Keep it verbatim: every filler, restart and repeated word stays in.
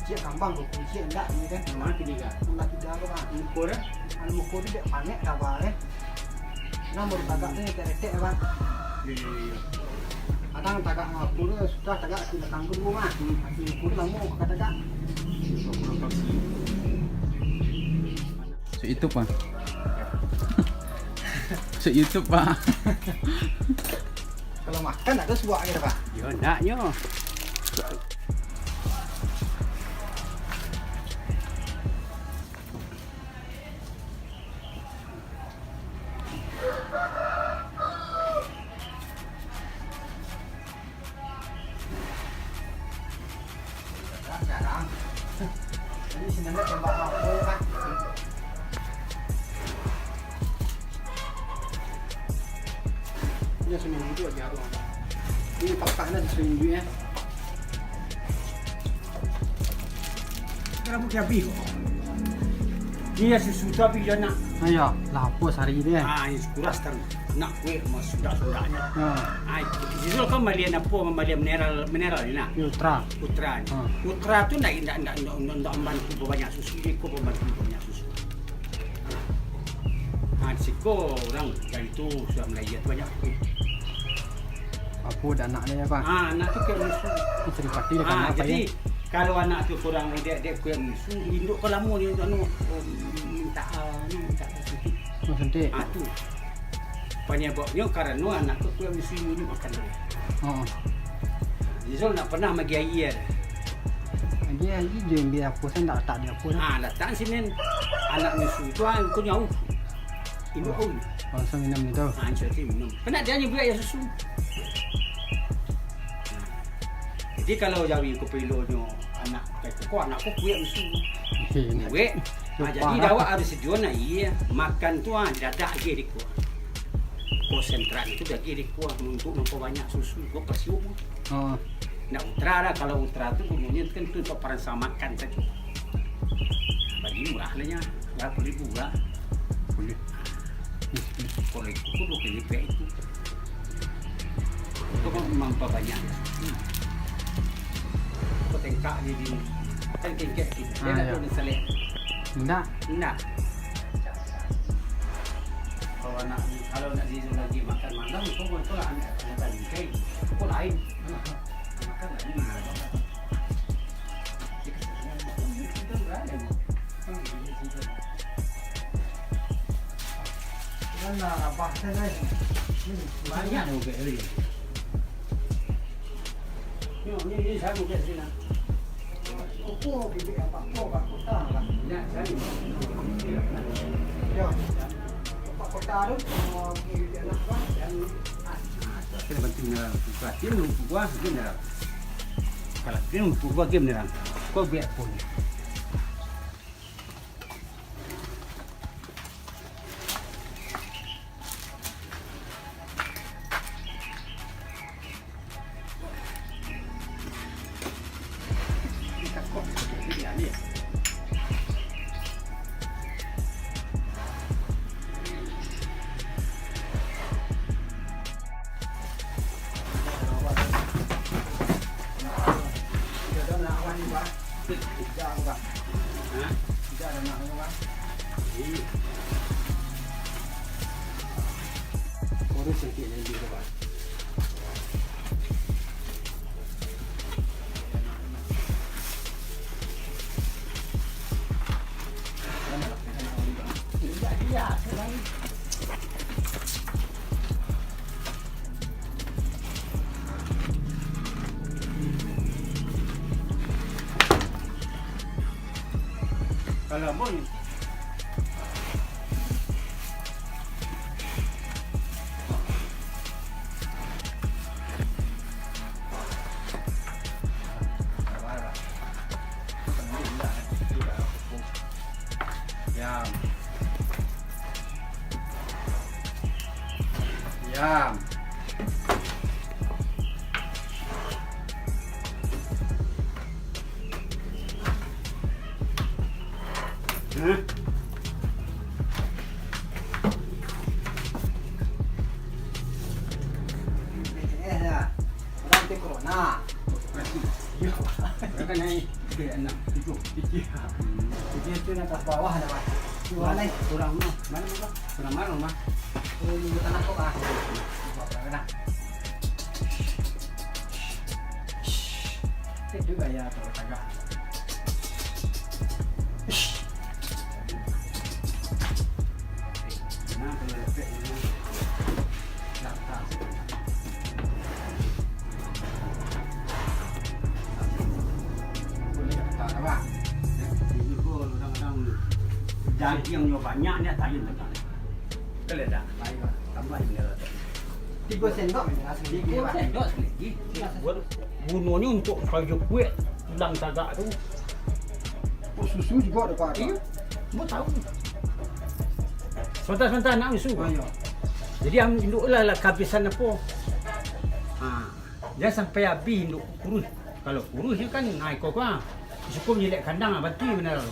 Ciek kambang ko, ciek indak ni kan. Nan ma kini ka? Nan lah kida ko, Bang. Muko dah? Anu muko tu dek panek dah, Bang, eh. Nan baru tagak tu retek-retek, Bang. Iyo, iyo, iyo. Kadang tagak muko tu sudah tagak di belakang tu dulu, Bang. Hmm. Tapi muko tu lamo ka tagak. Masuk YouTube, Bang. Masuk YouTube, Bang. Kalau makan, tak tahu suak aja, Bang. Yo, ndak nyo. Jarang. Jadi, sebenarnya tembak apa, Pak? Ini seminggu tu aja, Bang. Ini pakaknya seminggu, ya. Rambut dia habis. Ini ya susu tu habis dia nak. Ayo, lapus hari ni. Ah, ini kuras taruh. Nak kuih mas sudah-sudahnya. Ha. Ah, itu. Zizul kan malian apa, malian mineral, mineral ni nak. Ultra. Ultra ni. Ha. Ultra tu ndak, ndak, ndak, ndak, ndak, ndak membantu banyak susu. Ini kau membantu banyak susu. Ha, di siko orang dari tu sudah mulai lihat banyak kuih. Apo dah anak dia, Pak? Ah, anak tu kayak musuh. Itu ciri pati dia kan, Ah, apa jadi, ya? Kalau anak tu kurang dia, dia kayak musuh, induk kau lamo ni, anu, oh, minta, ah, anu, minta suntik. Oh, suntik. Ah, tu. Penyebabnya karena anak tu kayak musuh ini makan dia. Oh. Zizul nak pernah magi air. Magi air je, ambil apa, saya tak letak di apa dah. Ah, letak sini. Anak musuh tu, ah, kau nyawa. Induk kau ni. Langsung minum gitu. Ah, insya Allah minum. Kena dia hanya buat air susu. Jadi, kalau jawi ko pilonyo anak pakai koko, anak ko kuek musuh. Kuek. Ah, jadi, awak harus sejuan lah, iya. Makan tu, ah, dadak aja dikuah. Konsentrat itu daging dikuah, untuk nampak banyak susu, kau persium. Oh. Ndak ultra lah, kalau ultra tu gunonyo kan tu untuk perangsang makan saja. Bagi murah lah nya, berapa ribu lah. Boleh. Kalau itu, dua kali lipat itu. Itu kan mampu banyak. Hmm. Kau tengkak je di, kan tengkak sini. Ah, ya. Dia nak selek. Ndak. Ndak. Kalau nak, kalau nak di lagi makan malam, kau pun tu lah anak, anak tadi, kan? Kau lain. Makan lain. Banyak tu, Kak Eri. Ni, ni, ni, sabu kat sini. Kuku bibik apa, kuku apa, kota apa? Nak cari. Yo. Apa kota tu? Oh, bibik anak apa? Yang, ah, ah, tu kena bantu ni lah. Buka tim, buka, buka, buka. Kalau tim, buka, buka, buka. Kau biar pun. Kalau mun Yam. Yam. Hah? Eh, dah. Orang tu corona. Yo. Orang kan naik. Enam, tujuh, tiga. Hmm. Tiga tu nak ke bawah dah, Pak. Dua naik. Kurang mah. Mana, Pak? Kurang mana, Pak? Oh, minggu tanah kok, Pak? Buat apa dah? Cek juga ya, kalau tagak. Nah, kalau lepek ini. Dagiang nyo banyak, ni tayun tengah. Keledak, tambah mineral. Tigo sendok mineral sedikit, Pak. Tigo sendok sedikit. Gunonyo untuk kayu kuek, tulang tagak tu. Oh, susu juga ada, Pak? Iyo, mau tahu. Sebentar-sebentar nak susu. Oh, iyo. Jadi, am-, induk lah, lah kehabisan apa. Ha. Jangan sampai habis induk kurus. Kalau kurus ni kan, ha, iko ko, ha. Suko menyelek kandang, ha, bantu benar.